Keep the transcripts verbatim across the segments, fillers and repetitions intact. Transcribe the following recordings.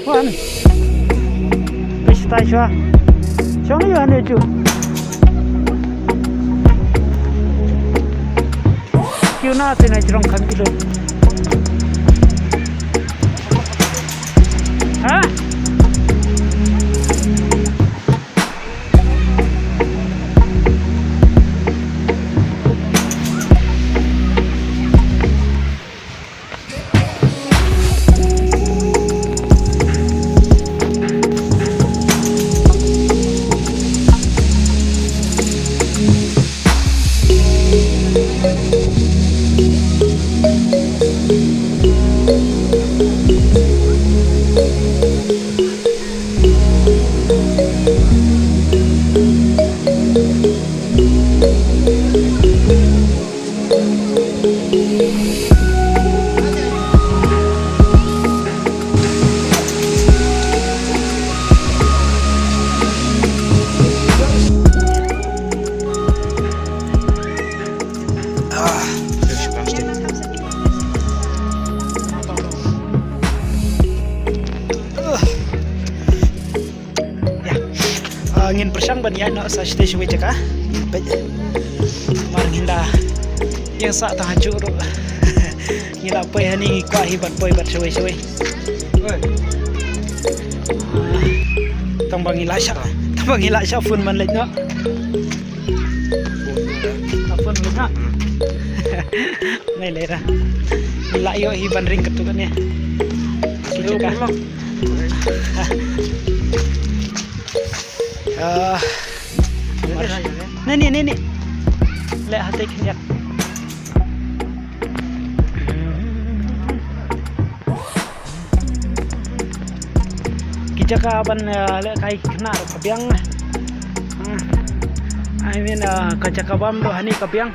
Wan. Pista shwa. Shong yu ane chu. Kyu na te na jrong kham kilo. Ha? Ah, ngin pyrshang ban ïaid noh sa sha sha wei jaka. Ngin peit. Mar ngin da ïeng sah tang ha juh ruh. Ngi la poi hani ngi kwah hi ban poi bad shawei shawei. Tang ba ngi la shah, tang ba ngi la shah phone ban leit noh. Ka phone leit noh. Nai leit ra. Ngi la ïoh hi ban ring katto katne. Ki jaka. Ah. Nani, nani. Leh hati khnyak. Ki jaka ban, eh, leh kai khnah ka biang. Hmm. I mean, eh, ka jaka bam do hani ka biang.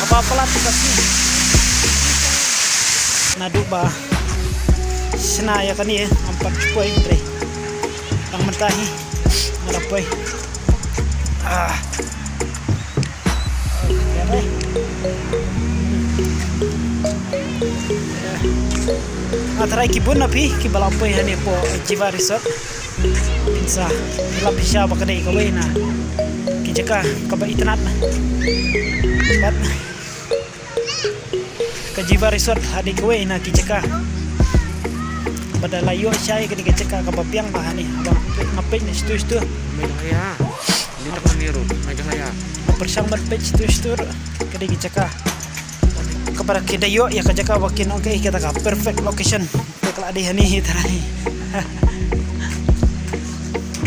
Haba palat ka phi. Naduh ba shna ïa kane, am pat poi trei. Tang mynta hi. Nga la poi. Ah. Nga tharai ki bun na phi kiba la poi hangne hapoh Jiva Resort. Phin sa ïalap shisha ba ka dei kawei na ki jaka kaba itynnad. Bad ka Jiva Resort ha dei kawei na ki jaka ba da la ïoh shai kane ka jaka kaba biang ba hangne. Haba nga peit na shatu shatu. Meghalaya. Ni tak ni ru, Meghalaya. Pyrshang ban peit shatu shatu ruh. Ka dei ka jaka kaba ki da ïoh ïa ka jaka ba kin ong ka, eh, kata ka perfect location. Te ka la dei hani hi tharai.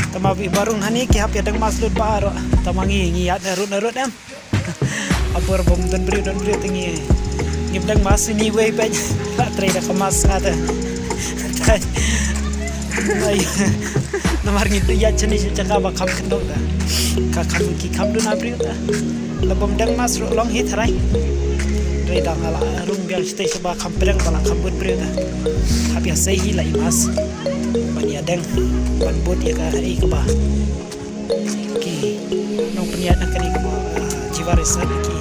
Tangba ba rung hani ki hap ïa dang mask lut ba ruh. Tangba ngi ngi ïaid na rut na rut em. Abor bym don briew don briew te ngi ngim dang mask ngi wei peit. La trei da ka mask ata. Ai. Namar ngi ïaid shane sha jaka ba kham khyndong ta. Ka kham ki kham duna briew ta. La bym dang mask ruh long hi tharai. Trei da ka la rung biang shatei shaba kham pyrshang ba la kham bun briew ta. Hap ïa sei hi la i mask. Ban ïa dang ban bud ïa ka ei kaba ki nongpynïaid na kane ka, ah, Jiva Resort ki